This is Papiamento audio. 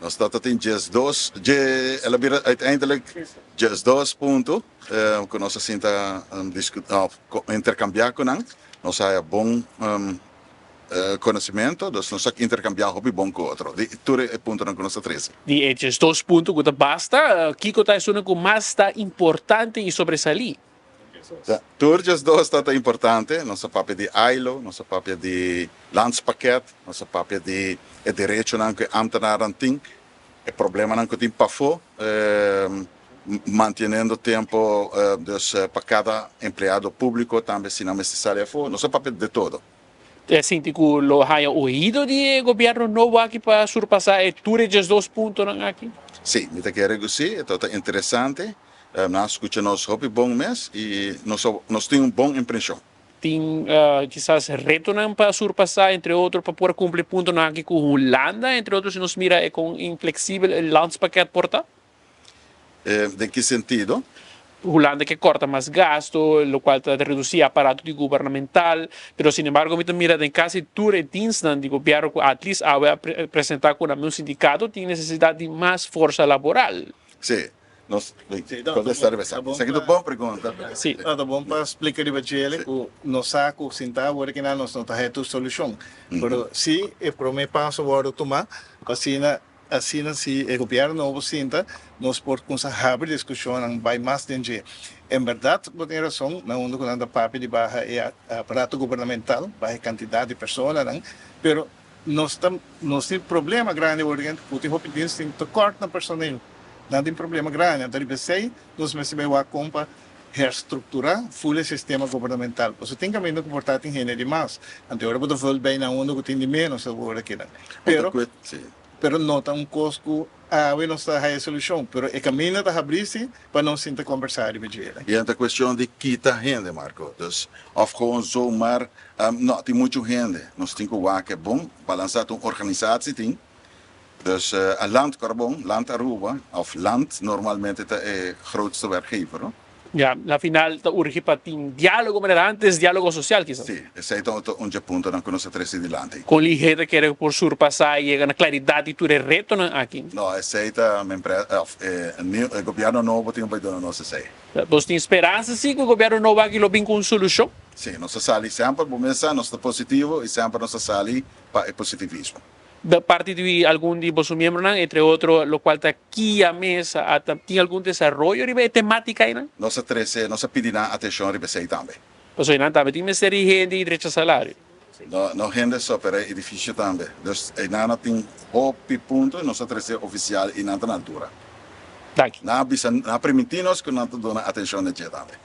Nos tabatin 12, el a bira uiteindelijk 12 punto ku nos a sinta interkambiá ku nan. Nos a haya bon konosementu, dus nos a interkambiá hopi bon ku otro di tur e puntonan ku nos a trese. Di e 12 punto ku ta basta, kiko ta esunnan ku mas ta importante i sobresalí? Tur 12 ta importante. Nos a papia di ILO, nos a papia di landspakket, nos a papia di e derechonan ku e ambtenaren tin, e problemanan ku tin pafó, manteniendo tempu dus pa kada empleado públiko tambe si nan mester sali afó. Nos a papia de todo. Ta sinti ku lo haña oido di e gobièrnu nobo aki pa surpasá e tur e 12 puntonan aki? Sí, mi ta kere ku sí, e ta interesante. Nan a skucha nos hopi bon mes i nos tin un bon impreshon. Tin kisas retonan pa surpasá, entre otro pa por kumpli puntonan aki ku Hulanda, entre otro si nos mira e kon infleksibel e landspakket por ta? Den ki sentido? Hulanda ke kòrta mas gasto, lokual ta redusí aparato di gubernamental, pero sin embargo mi ta mira den kasi tur e dienstnan di gobièrnu ku at least awe a presentá ku nan un sindikato tin nesesidat di mas forsa laboral. Sí, nos kontestá riba esaki. Esaki ta un bon pregunta. Sí. No, ta bon pa splika riba djele ku nos sa ku sintá awor aki nan nos no ta haya tur solushon, pero si e promé paso wòrdu tumá pa asina Asina si e gobierno nobo sinta, nos por cunsa habri discusionnan bay mas den dje. En berdad bo tin razon na unda cu nan ta papia di baha e aparato gubernamental, baha e cantidad di personanan, pero nos ta nos tin problema grandi awor cu tin hopi dienst tin tekort na personeel. Nan tin problema grandi, anto riba esey nos mester bay wak con pa herstructura ful e sistema gubernamental. Pasobra tin caminda cu por ta tin hende di mas, anto ora bo ta vul bay na unda cu tin di menos awor akinan. Pero. Pero no ta un kos ku awe nos ta haya solushon, pero e kaminda ta habrí si pa nos sinta kombersá riba dje. I e ta kuestion di kita hende, Marco. Dus, òf gewoon zomaar, no, tin muchu hende. Nos tin ku wak e bon balansá, ta un organisatie tin. Dus, Land Carbon, Land Aruba, òf Land normalmente ta e grootste werkgever, no? Ya, na final ta urgi pa tin dialogo manera antes, dialogo social kisas. Sí, esei ta un dje puntonan ku nos a trese dilanti. Kon lihé ta kere por surpasá i yega na klaridat di tur e retonan aki? No, esei ta mi empresa, òf e gobièrnu nobo tin ku bai duna nos esei. Bos tin speransa si ku e gobièrnu nobo aki lo bin ku un solushon? Sí, nos ta sali semper, bo mes sa, nos ta positivo i semper nos ta sali pa e positivismo. Di parti di algun di boso miembronan, entre otro locual ta kia mes, a tin algun desaroyo riba e tematica einan? Nos a trece, nos a pidi nan atencion riba esey tambe. Pasobra einan tambe tin mester di hende y drecha salario. No, no hende so, pero e edificio tambe. Dus einan a tin hopi punto y nos a trece oficial y nan ta na altura. Danki. Nan a bisa, nan a priminti nos cu nan ta duna atencion na dje tambe.